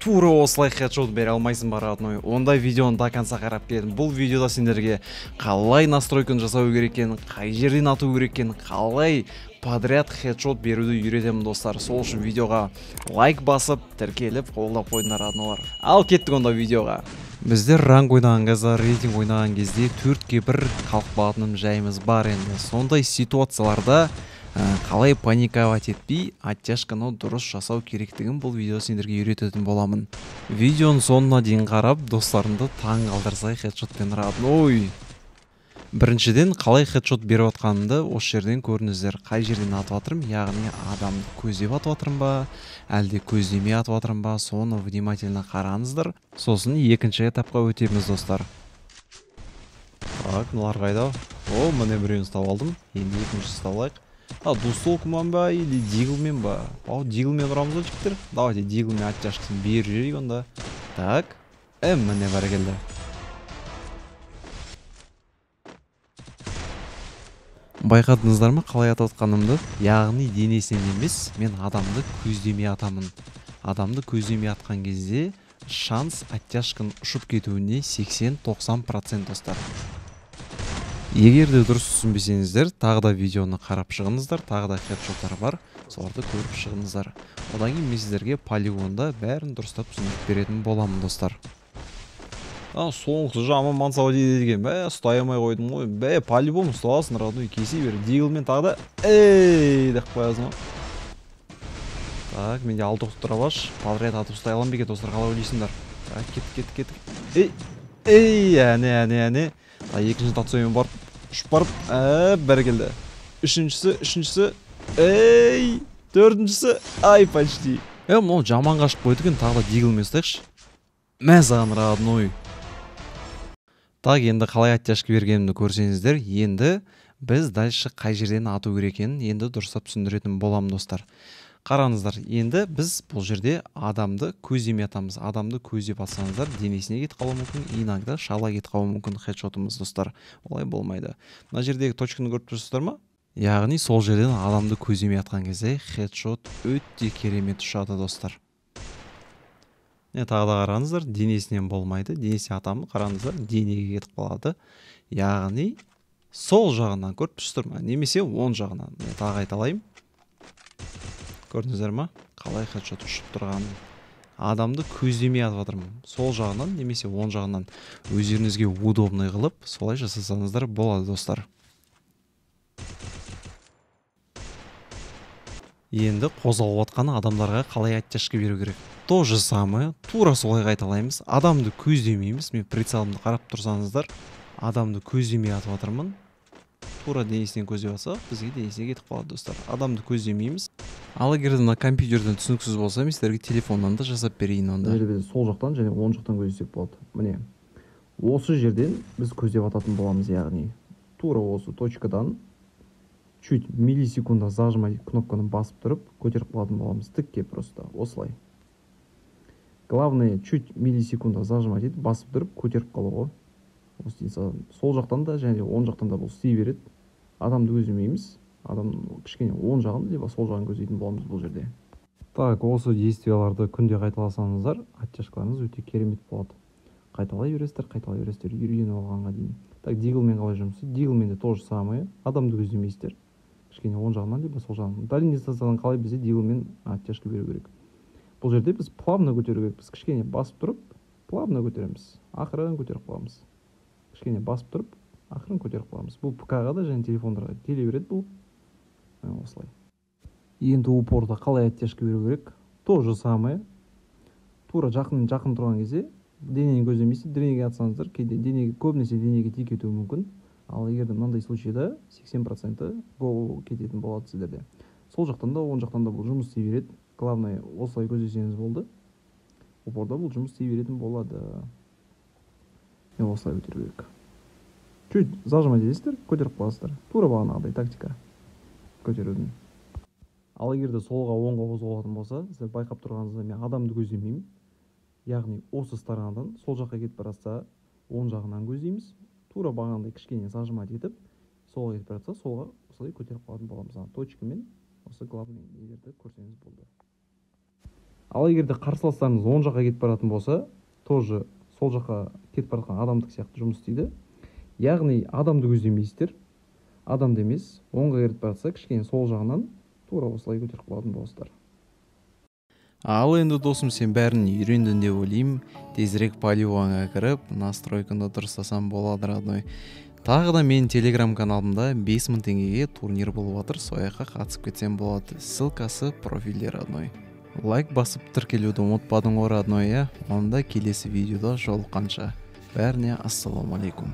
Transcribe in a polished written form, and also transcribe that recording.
Тура осылай хедшот бере алмайсың ба, родной? Онда видеоны до конца қарап келдім. Бұл видеода сендерге қалай настройканы жасау керек екенін, қай жерден ату керек екенін, қалай подряд хедшот беруді үйретемін, достар. Сол үшін видеоға лайк басып, тіркеліп, қолдап қойыңдар, роднойлар. Ал кеттік онда видеоға. Біздер ранг ойнаған кезде, рейтинг ойнаған кезде 4-ке 1 қалып қалатын жайымыз бар енді. Сондай ситуацияларда қалай паниковать етпей, оттяжканы дұрыс жасау керектігін бұл видео сендерге үйрететін боламын. Видеоның соңына дейін қарап, достарыңды таң қалдырсай хедшотпен, родной. Біріншіден, қалай хедшот беріп жатқанымды осы жерден көріңіздер. Қай жерден атып жатырмын, яғни адамды көздеп атып жатырмын ба, әлде көздемей атып жатырмын ба, соны внимательно қараңыздар. Сосын екінші этапқа өтеміз, достар. Так, мыналар қайда? О, міне біреуін ұстап алдым. Енді екіншісін ұстап алайық. А, двустволкамен ба или диглмен ба? Ау, диглмен ұрамыз ғой, жігіттер. Давайте диглмен оттяжкасын беріп жіберейік онда. Так, міне бәрекелді. Байқадыңыздар ма қалай атып жатқанымды? Яғни денесінен емес, мен адамды көздемей атамын. Адамды көздемей атқан кезде шанс оттяжканың ұшып кетуіне 80-90%, достар. Егер де дұрыс түсінбесеңіздер, тағы да видеоны қарап шығыңыздар, тағы да хедшоттар бар, соларды көріп шығыңыздар. Одан кейін мен сіздерге полигонда бәрін дұрыстап түсіндіріп беретін боламын, достар. А, соңғысы жаман мансап дейді екен. Бә, ұстай алмай қойдым ғой. Бә, по-любому ұсталасың, родной, кесе бер. Диглмен тағы да, эй, деп қоясың ғой. Так, менде алты оқты тұра алаш. Подряд атып ұстай аламын ба екен, достар, қалай ойлайсыңдар? Так, кеттік, кеттік, кеттік. Ей, ей, әне, әне, әне. Так, екінші татсоймен барып, ұшып барып, бәрекелді. Үшіншісі, үшіншісі, ей, төртіншісі, ай, почти. Мынау жаман қашып қойды екен, тағы да диглмен ұстайықшы. Мә саған, родной. Так, енді қалай оттяжка бергенімді көрсеңіздер, енді біз дальше қай жерден ату керек екенін енді дұрыстап түсіндіретін боламын, достар. Қараңыздар, енді біз бұл жерде адамды көздемей атамыз. Адамды көздеп атсаңыздар, денесіне кетіп қалуы мүмкін, иногда шала кетіп қалуы мүмкін хедшотымыз, достар. Олай болмайды. Мына жердегі точканы көріп тұрсыздар ма? Яғни сол жерден адамды көздемей атқан кезде хедшот өте керемет ұшады, достар. Не, тағы да қараңыздар, денесінен болмайды. Денесіне атамын, қараңыздар, денеге кетіп қалады. Яғни сол жағынан көріп тұрсыздар ма? Немесе оң жағынан. Не, тағы қайталаймын. Көрдіңіздер ма? Қалай хедшот ұшып тұрғанын. Адамды көздемей атып жатырмын. Сол жағынан немесе оң жағынан өздеріңізге удобный қылып солай жасасаңыздар болады, достар. Енді қозғалып жатқан адамдарға қалай оттяжка беру керек? То же самое, тура солай қайталаймыз. Адамды көздемейміз. Мен прицелымды қарап тұрсаңыздар, адамды көздемей атып жатырмын. Тура денесінен көздеп атсақ, бізге денесіне кетіп қалады, достар. Адамды көздемейміз. Ал егер де мына компьютерден түсініксіз болса, мен сіздерге телефоннан да жасап берейін онда. Мына жерде біз сол жақтан және оң жақтан көздесек болады. Міне, осы жерден біз көздеп ататын боламыз, яғни тура осы точкадан чуть миллисекунда зажимать кнопканы басып тұрып көтеріп қалатын боламыз. Тікке просто осылай. Главное, чуть миллисекунда зажимать етіп басып тұрып көтеріп қалу ғой. Осы сол жақтан да және оң жақтан да бұл істей береді. Адамды көздемейміз. Адам кішкене оң жағын либо сол жағын көздейтін боламыз бұл жерде. Так, осы действияларды күнде қайталасаңыздар, оттяжкаларыңыз өте керемет болады. Қайталай бересіздер, қайталай бересіздер, үйреніп алғанға дейін. Так, диглмен қалай жұмыс істейді? Диглмен де то же самое. Адамды көздемейсіздер. Кішкене оң жағынан либо сол жағынан. Дальний дистанциядан қалай бізде диглмен оттяжка беру керек? Бұл жерде біз плавно көтеру керекпіз. Кішкене басып тұрып, плавно көтереміз. Ақырын көтеріп қаламыз. Кішкене басып тұрып, ақырын көтеріп қаламыз. Бұл ПК-ға да және телефондарға келе береді бұл. Осылай. Енді упорда қалай оттяжка беру керек? То же самое. Тура жақын тұрған кезде денені көздемейсіз, денеге атсаңыздар, кейде денеге, көбінесе денеге тиіп кетуі мүмкін. Ал егер де мынандай случайда 80% гол кететін болады сіздерде. Сол жақтан да, оң жақтан да бұл жұмыс істей береді. Главное, осылай көздесеңіз болды. Упорда бұл жұмыс істей беретін болады. Мен осылай көтеру керек. Чуть зажимать етесіздер, көтеріп қаласыздар. Тура бағанағыдай тактика көтерудің. Ал егер де солға, оңға қозғалатын болса, сіздер байқап тұрғаныңыздай мен адамды көздемеймін. Яғни осы сторонадан сол жаққа кетіп бара жатса, оң жағынан көздейміз. Тура бағанағыдай кішкене зажимать етіп, солға кетіп бара жатса, солға осылай көтеріп қалатын боламыз. Ана точкамен осы главный нелерді көрсеңіз болды. Ал егер де қарсыластарыңыз оң жаққа кетіп баратын болса, тоже сол жаққа кетіп бара жатқан адамдық сияқты жұмыс істейді. Яғни адамды көздемейсіздер, адамды емес, оңға кетіп бара жатса, кішкене сол жағынан тура осылай көтеріп қалатын боласыздар. Ал енді, досым, сен бәрін үйрендің деп ойлаймын. Тезірек полеваңа кіріп, настройканы дұрыстасам болады, родной. Тағы да менің телеграм каналымда 5000 теңгеге турнир болып жатыр, сол жаққа қатысып кетсем болады. Ссылкасы профильде, родной. Лайк басып, тіркелуді ұмытпадың ғой, родной, иә? Онда келесі видеода жолыққанша, бәріне ассалаумағалейкум.